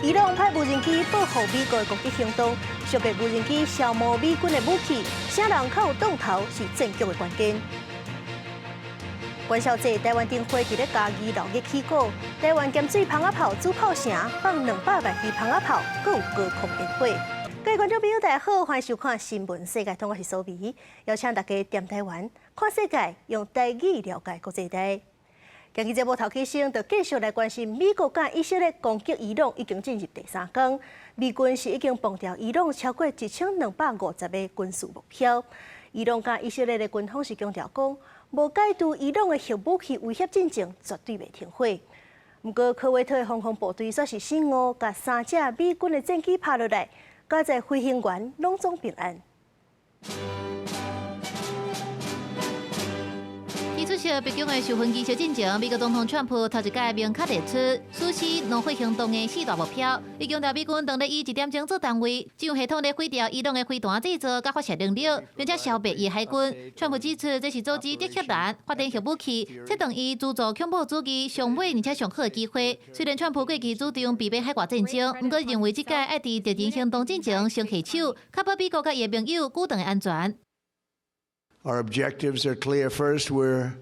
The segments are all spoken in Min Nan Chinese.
伊朗派無人機報復美國的攻擊行動，小白無人機消磨美軍的武器，啥人較有擋頭是戰局的關鍵。元宵節，台灣燈會佇咧嘉義鬧熱起鼓，台灣鹹水蜂仔炮主炮城放200萬支蜂仔炮，閣有高空煙火。各位觀眾朋友，大家好，歡迎收看《新聞世界通》，我是蘇眉，邀請大家踮台灣看世界，用台語了解國際大。今日節目頭起先，就繼續來關心美國佮以色列攻擊伊朗已經進入第三天，美軍是已經崩掉伊朗超過1250個軍事目標。伊朗佮以色列的軍方是強調講，無解除伊朗的核武器威脅進程，絕對袂停火。毋過，科威特的防空部隊煞是四五共三架美軍的戰機拍落來，佳在飛行員攏總平安。出席白宮的授勳儀式進前，美國總統川普頭一擺明確提出實施怒火行動的四大目標。伊強調美軍當咧以一點鐘做單位，將系統咧毀掉伊朗的飛彈製造佮發射能力，並且消滅伊海軍。川普指出，這是阻止德黑蘭發展核武器、切斷伊資助恐怖主義上尾而且上好的機會。雖然川普過去主張避免海外戰爭，毋過認為這擺愛佇敵人行動進前先下手，確保美國佮伊的盟友舉頓的安全。 Our objectives are clear. First, we're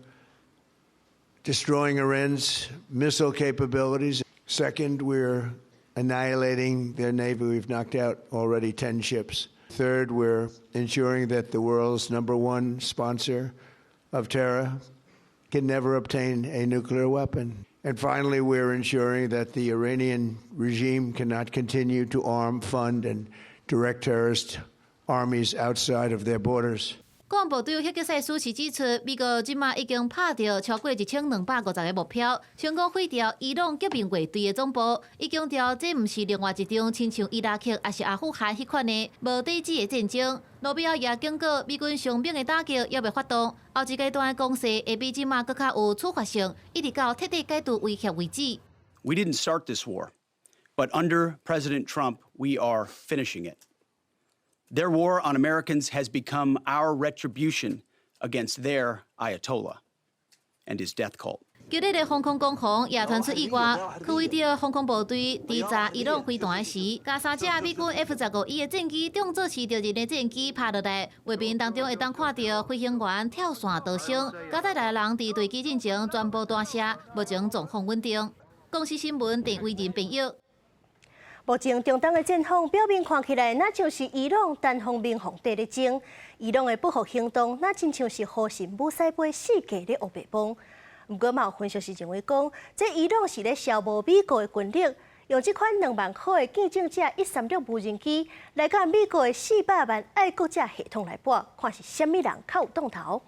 destroying Iran's missile capabilities. Second, we're annihilating their navy. We've knocked out already 10 ships. Third, we're ensuring that the world's number one sponsor of terror can never obtain a nuclear weapon. And finally, we're ensuring that the Iranian regime cannot continue to arm, fund, and direct terrorist armies outside of their borders. 國防部長赫格塞斯是指出，美國這馬已經拍著超過1250個目標，成功毀掉伊朗革命衛隊的總部。伊強調，這毋是另外一場親像伊拉克抑是阿富汗彼款的無底止的戰爭。盧比奧也警告，美軍上猛的打擊猶未發動，後一階段的攻勢會比這馬閣較有處罰性，一直到徹底解除威脅為止。 We didn't start this war, but under President Trump, we are finishing it. Their war on Americans has become our retribution against their Ayatollah and his death cult. 激烈的防空攻防也傳出意外，科威特防空部隊佇炸伊朗飛彈時，共三架美軍 F-15E 的戰機當作是敵人的戰機拍落來，畫面當中會當看著飛行員跳傘逃生，駕駛內人佇墜機進前全部彈射，目前狀況穩定。公視新聞鄭偉仁編譯。目前中東的戰況表面看起來，若像是伊朗單方面皇帝咧爭，伊朗的報復行動，若親像是火神武西杯四界咧烏白崩。毋過嘛有分析師認為講，這伊朗是咧消磨美國的軍力，用這款2萬箍的見證者136無人機來佮美國的400萬愛國者系統來搏，看是啥物人較有擋頭。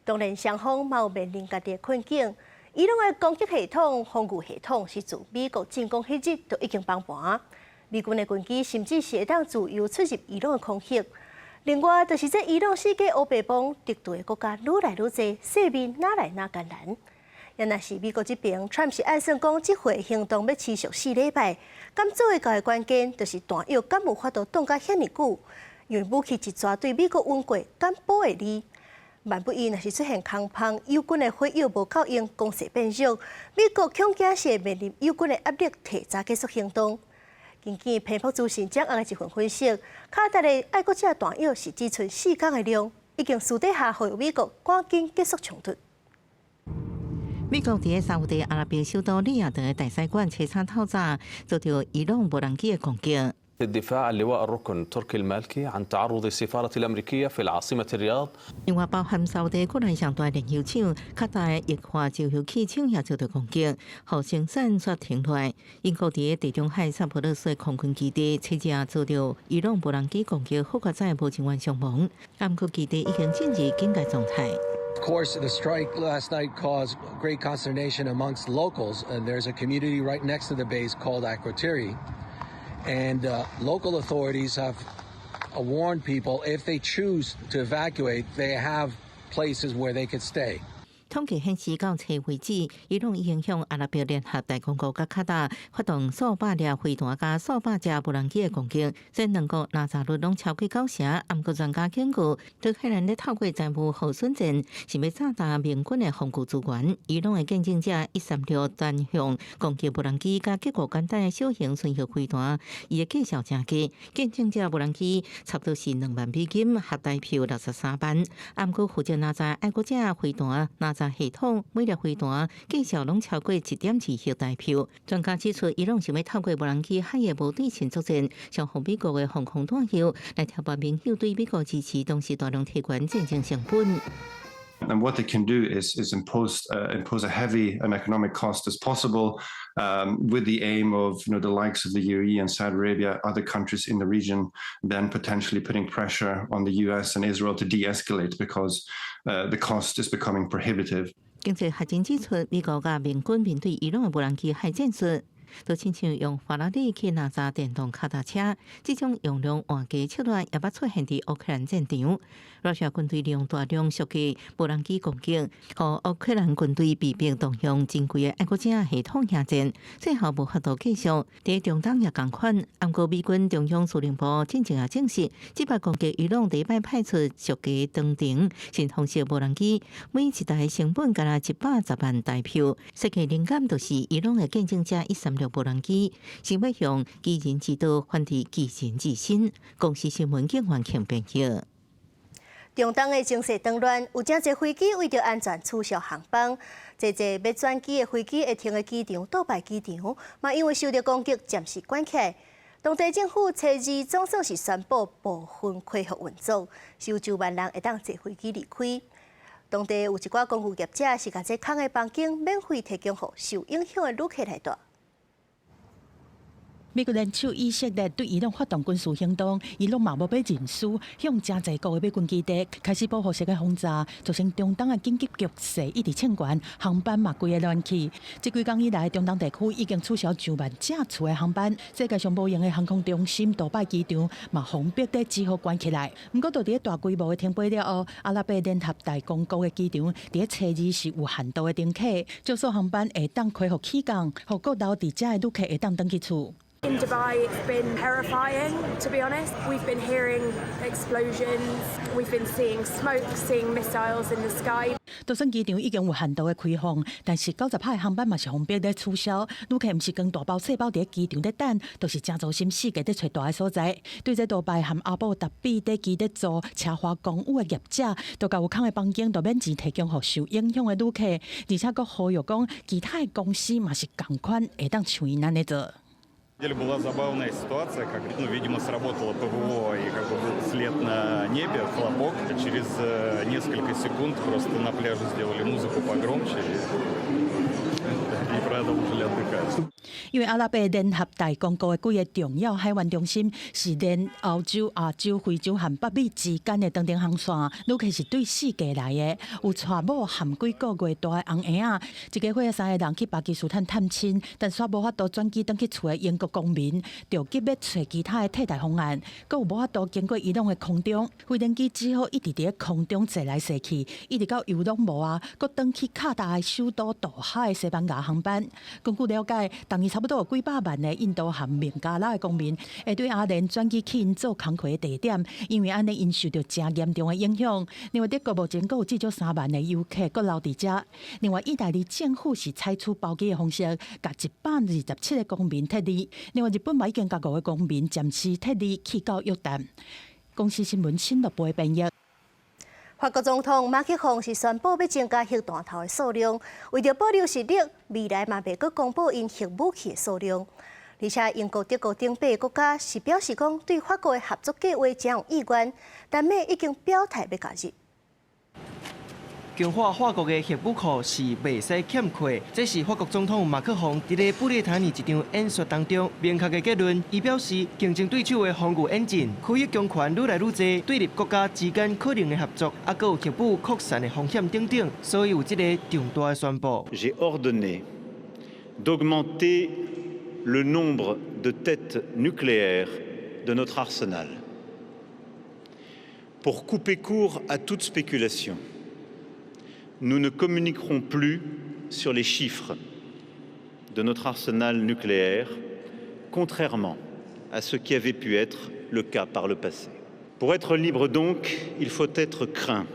當然，雙方嘛有面臨家己的困境。伊朗的攻擊系統、防禦系統是自美國進攻彼日就已經崩盤。美軍的軍機甚至是會當自由出入伊朗的空域。另外，就是這伊朗四界烏白崩敵對的國家愈來愈濟，勢面愈來愈艱難。也若是美國這邊，川普是按算講這回行動欲持續4禮拜，敢做會到的關鍵，就是彈藥敢有法度擋甲遐爾久，因為武器一逝對美國穩過，敢保會離？萬不一若是出現空芳，友軍的火藥無夠用，攻勢變弱，美國恐驚是會面臨友軍的壓力，提早結束行動。根據彭博資訊掌握的一份分析，卡達的愛國者彈藥是只賰4工的量，已經私底下呼籲美國趕緊結束衝突。美國佇沙烏地阿拉伯首都利雅得的大使館車廠透早遭著伊朗無人機的攻擊。 الدفاع اللواء الركن تركي المالكي عن تعرض السفارة الأمريكية في العاصمة الرياض。另外，包含沙烏地國內上大煉油廠卡達的液化石油氣廠也遭著攻擊，予生產煞停落來。英國佇地中海薩普勒斯空軍基地，七日遭著伊朗無人機攻擊，覆蓋在無人員傷亡。毋過基地已經進入警戒狀態。 Of course, the strike last night caused great consternation amongst locals, and there's a community right next to the base called Akrotiri. And local authorities have warned people if they choose to evacuate, they have places where they could stay. 統計顯示，到初為止，伊朗已經向阿拉伯聯合大公國佮卡達發動數百粒飛彈佮數百架無人機的攻擊，這兩國拉炸率攏超過九成。毋過專家警告，德黑蘭咧透過債務耗損戰，是欲炸焦盟軍的防禦資源。伊朗的見證者136單向攻擊無人機，佮結構簡單的小型巡弋飛彈，伊的價數誠低。見證者無人機差不多是2萬美金，合台票63萬。毋過負責哪吒愛國者飛彈哪吒系統，每粒飛彈價數攏超過1.2億台票。專家指出，伊朗想欲透過無人機海的無對稱作戰，降服美國的防空彈藥，來挑撥盟友對美國支持，同時大量提懸戰爭成本。 And what they can do is impose a heavy an economic cost as possible, with the aim of the likes of the UAE and Saudi Arabia, other countries in the region, then potentially putting pressure on the US and Israel to de-escalate because the cost is becoming prohibitive. 經濟學者指出，美國佮盟軍面對伊朗的無人機海戰術，就親像用法拉利去哪吒電動跤踏車，這種用量換低策略也捌出現佇烏克蘭戰場。羅西亞軍隊利用大量俗價無人機攻擊，予烏克蘭軍隊被迫動用珍貴的愛國者系統夜戰，最後無法度繼續。佇中東也仝款，毋過美軍中央司令部進前也證實，這擺攻擊伊朗第一擺派出俗價長程新方式無人機，每一台成本干焦110萬台票。設計靈感就是伊朗的見證者136無人機，想欲用其人之道反治其人之身。公視新聞警員慶編譯。中東的情勢動亂，有誠濟飛機為著安全取消航班，濟濟欲轉機的飛機會停佇機場、杜拜機場，嘛因為受著攻擊，暫時關起來。當地政府初二總算是宣布部分恢復運作，有上萬人會當坐飛機離開。當地有一寡公寓業者是共這空的房間免費提供予受影響的旅客來蹛。美國聯手以色列對伊朗發動軍事行動，伊朗嘛無欲認輸，向誠濟國的美軍基地開始報復式的轟炸，造成中東的緊急局勢一直衝懸，航班嘛規个亂去。這幾工以來，中東地區已經取消上萬架次的航班，世界上無閒的航空中心杜拜機場嘛封閉得只好關起來。毋過，佇咧大規模的停飛了後，阿拉伯聯合大公國的機場佇咧初二是有限度的乘客，少數航班會當恢復起降，予閣留佇遮的旅客會當轉去厝。 In Dubai, it's been terrifying, to be honest. We've been hearing explosions, we've been seeing smoke, seeing missiles in the sky. 就算機場已經有限度的開放，但是90趴的航班嘛是予逼咧取消。旅客毋是扛大包細包佇咧機場咧等，就是誠專心四界咧揣蹛的所在。對這杜拜和阿布達比咧機咧租奢華公寓的業者，都共有空的房間都免錢提供予受影響的旅客，而且閣呼籲講，其他的公司嘛是仝款會當像𪜶按呢做。 Деле была забавная ситуация, как, ну, видимо, сработало ПВО и как бы был след на небе, хлопок. Через несколько секунд просто на пляже сделали музыку погромче и продолжили отдыхать. 因為阿拉伯聯合大公國的幾个重要海運中心是連歐洲、亞洲、非洲和北美之間的長程航線，旅客是對四界來的，有娶某含幾個月大的翁嬰仔，一家伙仔三个人去巴基斯坦探親，但煞無法度轉機轉去厝的英國公民，就急欲揣其他的替代方案，閣有無法度經過伊朗的空中，飛行機只好一直佇咧空中踅來踅去，一直到油攏無啊，閣轉去卡達的首都多哈的西班牙航班。根據了解，當年差不多有幾百萬的印度和孟加拉的公民會對阿聯轉機去𪜶做工課的地點，因為按呢𪜶受著誠嚴重的影響。另外，德國目前閣有至少3萬的遊客閣留佇遮。另外，意大利政府是採取包機的方式，共127個公民撤離。另外，日本嘛已經共五個公民暫時撤離去到約旦。公視新聞新樂部的編譯。法國總統馬克宏是宣布欲增加核彈頭的數量，為著保留實力，未來嘛袂閣公布𪜶核武器的數量。而且英國、德國等八个國家是表示講對法國的合作計畫誠有意願，丹麥已經表態欲加入。強化法國的核武庫是袂使欠缺，這是法國總統馬克宏佇咧布列塔尼一場演說當中明確的結論。伊表示，競爭對手的防禦演進、區域強權愈來愈濟，對立國家之間可能的合作，猶閣有核武擴散的風險等等，所以有這个重大的宣布。 J'ai ordonné d'augmenter le nombre de têtes nucléaires de notre arsenal pour couper court à toute spéculation. Nous ne communiquerons plus sur les chiffres de notre arsenal nucléaire, contrairement à ce qui avait pu être le cas par le passé. Pour être libre donc, il faut être craint.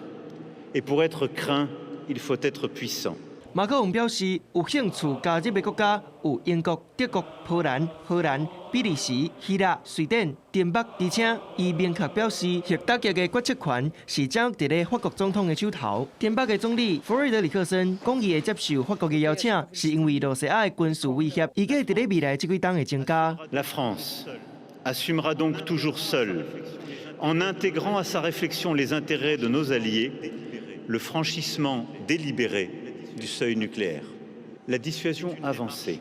Et pour être craint, il faut être puissant. 馬克宏表示，有興趣加入的國家有英國、德國、波蘭、荷蘭、比利時、希臘、瑞典、丹麥，而且伊明確表示，核打擊的決策權是掌握佇咧法國總統的手頭。丹麥的總理弗瑞德里克森講，伊會接受法國的邀請，是因為露西亞的軍事威脅預計佇咧未來這幾冬會增加。 La France assumera donc toujours seule, en intégrant à sa réflexion les intérêts de nos alliés, le franchissement délibéré du seuil nucléaire. La dissuasion avancée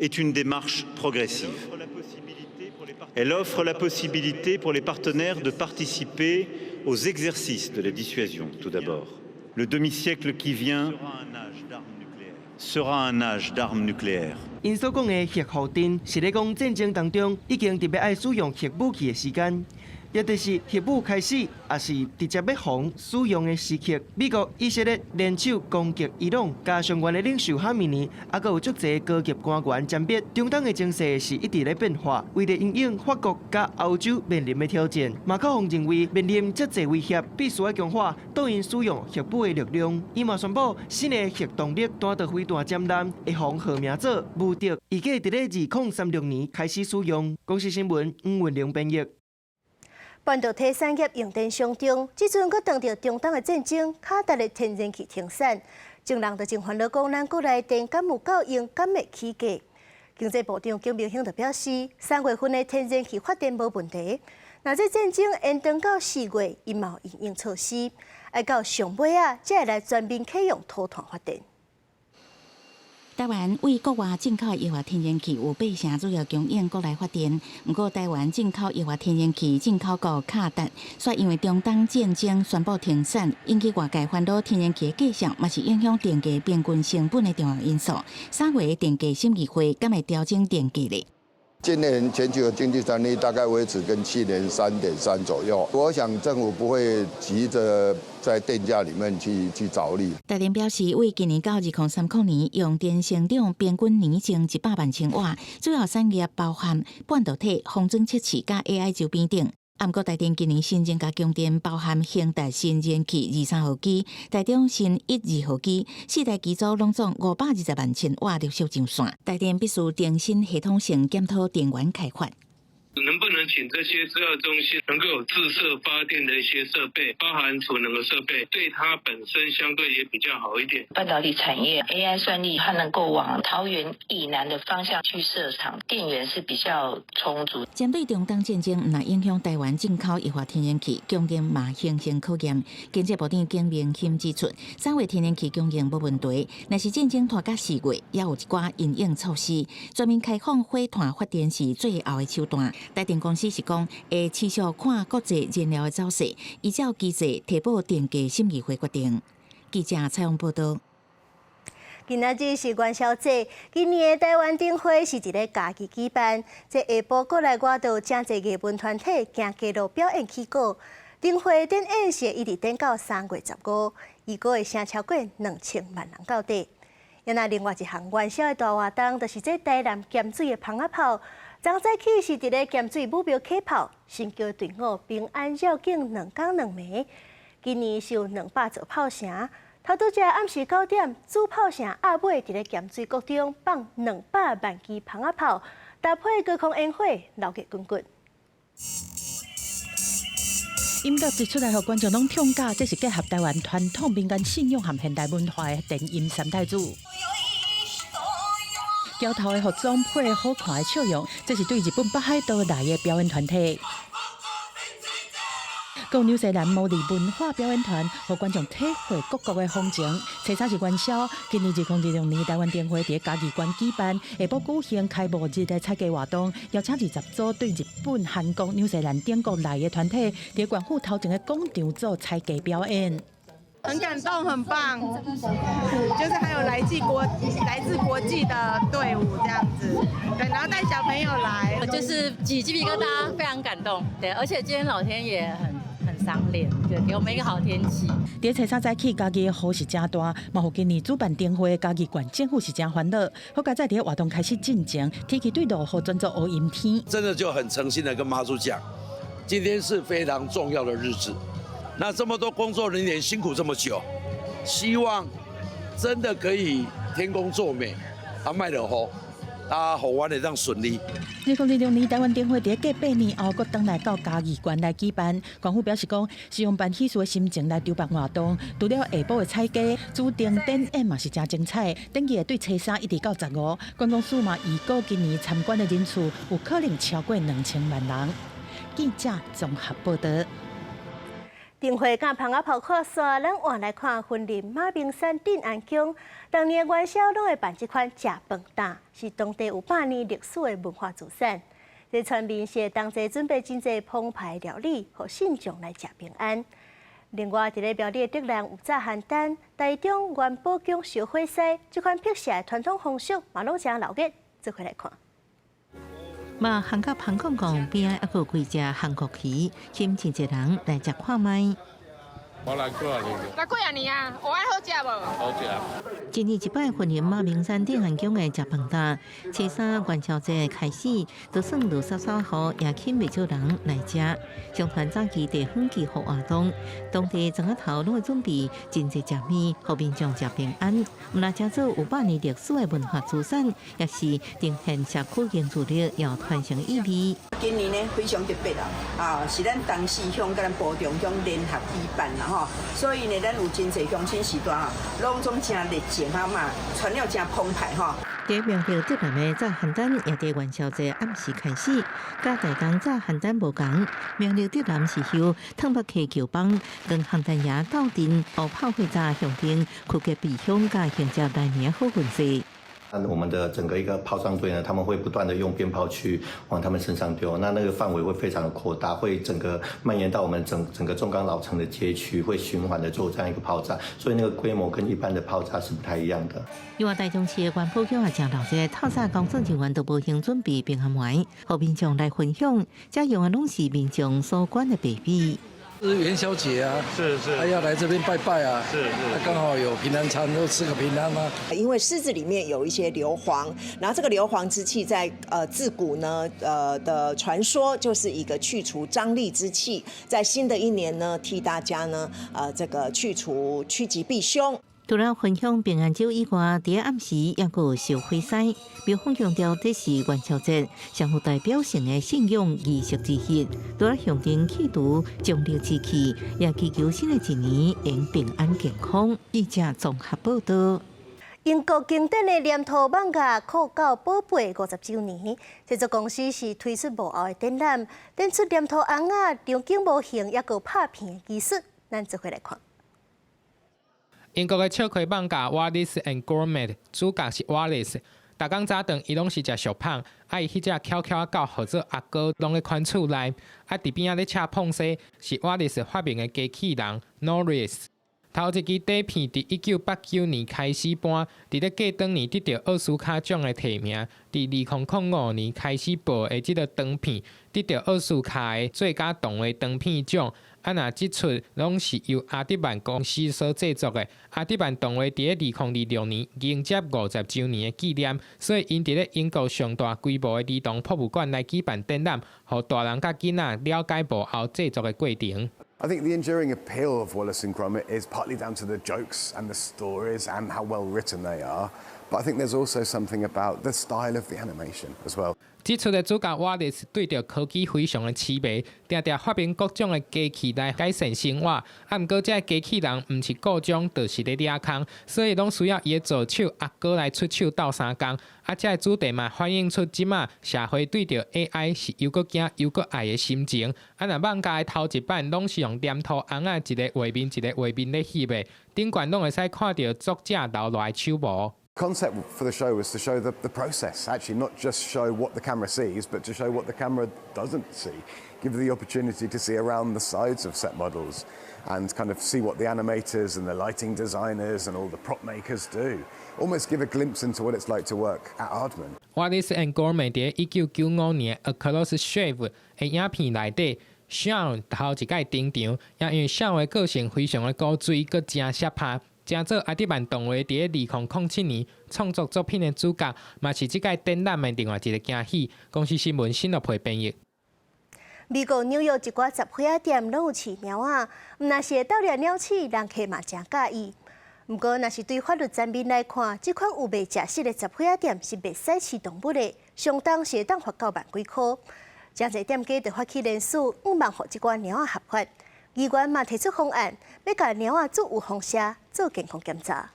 est une démarche progressive. Elle offre la possibilité pour les partenaires de participer aux exercices de la dissuasion, tout d'abord. Le demi-siècle qui vient sera un âge d'armes nucléaires. 𪜶所講的核護盾，是咧講戰爭當中已經特別愛使用核武器的時間。也就是核武開始，抑是直接欲予使用的時刻。美國、以色列聯手攻擊伊朗，加上阮的領袖哈米尼，猶閣有足濟高級官員參與。中東的情勢是一直咧變化，為著因應法國佮歐洲面臨的挑戰，馬克宏認為面臨遮濟威脅，必須愛強化對𪜶使用核武的力量。伊嘛宣布新的核動力彈道飛彈潛艦會予號名做無敵，預計佇咧2036年開始使用。公視新聞黃文玲編譯。半導體產業用電傷重，這陣閣當著中東的戰爭，卡達的天然氣停產，眾人就真煩惱講，咱國內電敢有夠用，敢會起價？經濟部長景明興就表示，3月份的天然氣發電無問題，若這戰爭延長到4月，伊嘛有因應措施，愛到上尾仔，才會來全面啟用塗炭發電。台灣對國外進口液化天然氣有八成主要供應國內發電，毋過台灣進口液化天然氣進口國卡達，煞因為中東戰爭宣布停產，引起外界煩惱。天然氣的價格嘛是影響電價平均成本的重要因素。3月電價審議會敢會調整電價咧？今年全球的經濟成長率大概維持跟去年3.3左右，我想政府不會急着在電價裡面去着力。台電表示，為今年到2030年用電成長平均年增100萬千瓦，主要產業包含半導體、封裝測試佮 AI 周邊等。毋過台電今年新增加供電，包含興達新燃氣23號機、台中新一二號機，四台機組攏總520萬千瓦陸續上線。台電必須重新系統性檢討電源開發。能不能請這些資料中心能夠有自設發電的一些設備，包含儲能的設備，對它本身相對也比較好一點。半導體產業 AI 算力，它能夠往桃園以南的方向去設廠，電源是比較充足。針對中東戰爭，毋但影響台灣進口液化天然氣供應嘛形成考驗。經濟部長景明鑫指出，3月天然氣供應無問題，若是戰爭拖到4月，也有一寡因應措施。全面開放火炭發電是最後的手段。台電公司是講會持續看國際燃料的走勢，依照機制提報電價審議會決定。記者採訪報道。今仔日是元宵節，今年的台灣燈會是佇咧嘉義舉辦。這下晡國內外都有誠濟藝文團體行街路表演起鼓。燈會展演是一直展到3月15，預估會聲超過2000萬人到底。那另外一項元宵的大活動，就是這台南鹹水的蜂仔炮。昨早起是佇咧鹹水武廟啟炮，神轎隊伍平安繞境2工2暝。今年是有200座炮城，頭拄才暗時9點，主炮城鴨尾佇咧鹹水谷中放200萬支蜂仔炮，搭配高空煙火，鬧熱滾滾。音樂一出來，予觀眾攏痛甲，這是結合台灣傳統民間信仰和現代文化的電音三太子。橋頭的服裝配好看的笑容，這是對日本北海道來的表演團體。閣有紐西蘭毛利文化表演團，予觀眾體會各國的風情。初三是元宵，今年2026年台灣燈會佇嘉義縣舉辦，下晡舉行開幕日的採歌活動，邀請20組對日本、韓國、紐西蘭等國來的團體，佇縣府頭前的廣場做採歌表演。很感動，很棒，就是還有來自國際的隊伍這樣子，對，然後帶小朋友來，就是起雞皮疙瘩，非常感動，對，而且今天老天也很賞臉，對，給我們一個好天氣。佇初三早起，嘉義的雨是誠大，嘛予今年主辦燈會嘉義縣政府是誠煩惱。好佳哉佇活動開始進前，天氣對落雨轉做烏陰天。真的就很誠心的跟媽祖講，今天是非常重要的日子，那這麼多工作人員辛苦這麼久，希望真的可以天公作美，啊，莫落雨，啊，予阮會當順利。2026年台灣燈會佇過8年後，閣轉來到嘉義縣來舉辦。縣府表示講，是用辦喜事的心情來籌辦活動。除了下晡的彩雞，主燈展演嘛是誠精彩。展期會對初三一直到15，觀光署嘛預估今年參觀的人次有可能超過2000萬人。記者綜合報道。燈會佮蜂仔炮看煞，咱換來看雲林馬鳴山鎮安宮，逐年元宵攏會辦這款食飯擔，是當地有百年歷史的文化資產。這村民是同齊準備真濟澎湃料理，予信眾來食平安。另外，佇咧廟裡的竹籃有炸鹹蛋，台中元寶宮燒火獅，這款特色的傳統風俗嘛攏誠鬧熱，做伙來看。嘛，韓國彭公公邊仔猶閣有幾隻韓國魚，吸引真濟人來食看覓。我來幾仔年？來幾仔年啊？有愛好食無？好食。今年一擺雲林馬鳴山鎮安宮的食飯擔，初三元宵節開始，就算落潲潲雨，也吸引袂少人來食。相傳早期地方祈福活動，當地庄仔頭攏會準備真濟食物，予民眾食平安。毋但誠做有百年歷史的文化資產，也是呈現社區凝聚力，有傳承意味。今年呢非常特別啊，啊是咱東勢鄉佮咱埔重鄉聯合舉辦啦吼，所以呢，咱有真濟鄉親序大啊，攏總誠熱情哈嘛，穿了誠澎湃吼。佇苗栗竹南的炸鹹蛋也佇元宵節暗時開始，佮台東炸鹹蛋無仝。苗栗竹南是由湯北溪轎幫佮鹹蛋爺鬥陣，烏炮火炸象徵趨吉避凶，佮迎接來年好運勢。那我們的整個一個炮仗隊呢，他們會不斷的用鞭炮去往他們身上丟，那那個範圍會非常的擴大，會整個蔓延到我們整整個中港老城的街區，會循環的做這樣一個炮炸，所以那個規模跟一般的炮炸是不太一樣的。另外，台中市的元寶宮也誠鬧熱，透早工作人員都無閒準備平安糜，予民眾來分享，這用的攏是民眾所捐的白米。是元宵節啊，是是，他要來這邊拜拜啊，是是，剛好有平安餐，都吃個平安啊。因為獅子裡面有一些硫磺，然後這個硫磺之氣在自古呢的傳說就是一個去除瘴癘之氣，在新的一年呢替大家呢這個去除趨吉避凶。除了分享平安粥以外，佇暗時猶閣有燒火獅。廟方強調，這是元宵節上有代表性的信仰儀式之一，除了象徵去除瘴癘之氣，也祈求新的一年會平安健康。記者綜合報道。英國經典的黏土蠓仔酷狗寶貝50週年，製作公司是推出幕後的展覽，展出黏土尪仔場景模型，猶閣拍片的技術，咱做伙來看。英國的笑詼漫畫《Wallace and Gromit》主角是 Wallace，逐工早頓伊攏是食俗麭，啊伊彼隻巧巧仔狗號做阿哥，攏咧看厝內，啊佇邊仔咧車膨紗是 Wallace 發明的機器人 Norris。頭一支短片佇1989年開始播，佇咧過當年得著奧斯卡獎的提名，佇2005年開始播的這个長片，得著奧斯卡的最佳動畫長片獎。啊，若這齣攏是由阿德曼公司所製作的。阿德曼動畫佇咧2026年迎接50週年的紀念，所以𪜶佇咧英國上大規模的兒童博物館來舉辦展覽，予大人佮囡仔了解幕後製作的過程。 I think the enduring appeal of Wallace and Gromit is partly down to the jokes and the stories and how well written they are. But I think there's also something about the style of the animation as well. 這齣的主角瓦利斯對著科技非常的痴迷，定定發明各種的機器來改善生活。啊，毋過這个機器人毋是故障，就是咧掠空，所以攏需要伊的助手阿哥來出手鬥相共。啊，這个主題嘛反映出這馬社會對著 AI 是猶閣驚猶閣愛的心情。啊，若漫畫的頭一版攏是用黏土尪仔一个畫面一个畫面咧翕的，頂懸攏會使看著作者留落來手模。 Concept for the show was to show the process, actually not just show what the camera sees, but to show what the camera doesn't see. Give the opportunity to see around the sides of set models and kind of see what the animators and the lighting designers and all the prop makers do. Almost give a glimpse into what it's like to work at Aardman. Wallace and Gromit 佇1995年《Across Shelf》的影片內底， Sean 頭一擺登場，也因為 Sean 的個性非常的古錐，閣誠澀拍，成做阿德曼動畫佇咧2007年創作作品的主角，嘛是這屆展覽的另外一個驚喜。公視新聞新樂培編譯。美國紐約一寡雜貨仔店攏有飼貓仔，毋但是會鬥掠鳥鼠，人客嘛誠佮意。毋過，若是對法律層面來看，這款有賣食食的雜貨仔店是袂使飼動物的，上重是會當罰到萬幾箍。誠濟店家就發起連署，向望予這寡貓仔合法。議員嘛提出方案，欲共貓仔注預防射，做健康檢查。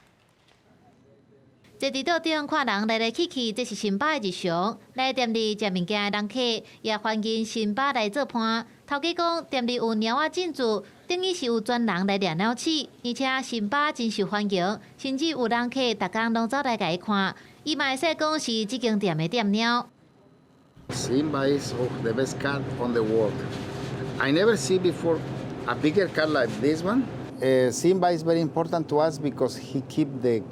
坐佇桌頂看人來來去去，這是辛巴的日常。來店裡食物件的人客也歡迎辛巴來做伴。頭家講店裡有貓仔進駐，等於是有專人來掠鳥鼠，而且辛巴真受歡迎，甚至有人客逐工攏走來共伊看。伊嘛會使講是這間店的店貓。 Simba is the best cat on the world. I never see before a bigger cat like this one. Simba is very important to us because he keep the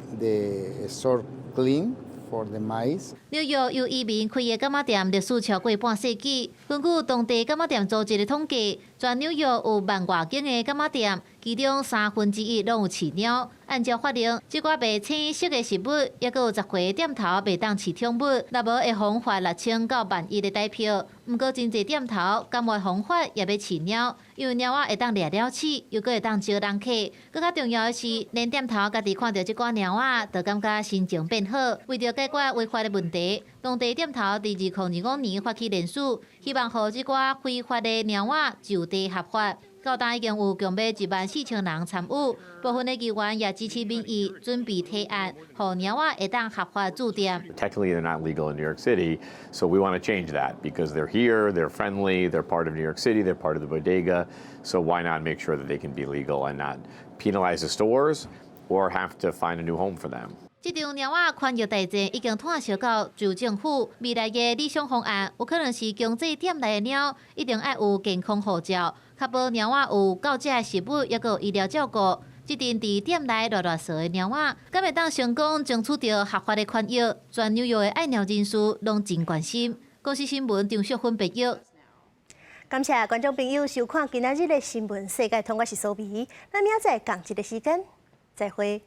store clean for the mice. 紐約由移民開的柑仔店歷史超過半世紀。根據當地柑仔店組織的統計，全紐約有萬外間的柑仔店，其中1/3攏有飼貓。按照法令，這寡賣青色的食物，抑閣有10歲的店頭袂當飼寵物，若無會予罰6000到1萬1的代票。毋過真濟店頭甘願予罰也欲飼貓，因為貓仔會當掠鳥鼠，又閣會當招人客。閣較重要的是，連店頭家己看著這寡貓仔，就感覺心情變好。為著解決違法的問題，當地店頭佇2025年發起連署，希望予這寡非法的貓仔就地合法。到今已經有共欲14,000人參與，部分的議員也支持民意，準備提案，予貓仔會當合法駐店。 Technically, they're not legal in New York City, so we want to change that because they're here, they're friendly, they're part of New York City, they're part of the bodega. So why not make sure that they can be legal and not penalize the stores or have to find a new home for them? 這場貓仔權益大戰已經拖燒到州政府，未來的理想方案有可能是強制店內的貓一定愛有健康護照，確保貓仔有夠食的食物，抑閣有醫療照顧。這陣佇店內囉囉嗦的貓仔，敢會當成功爭取著合法的權益？全紐約的愛貓人士攏真關心。公視新聞張淑芬報導。感謝觀眾朋友收看今仔日的新聞世界通，我是蘇美。咱明仔載仝一个時間，再會。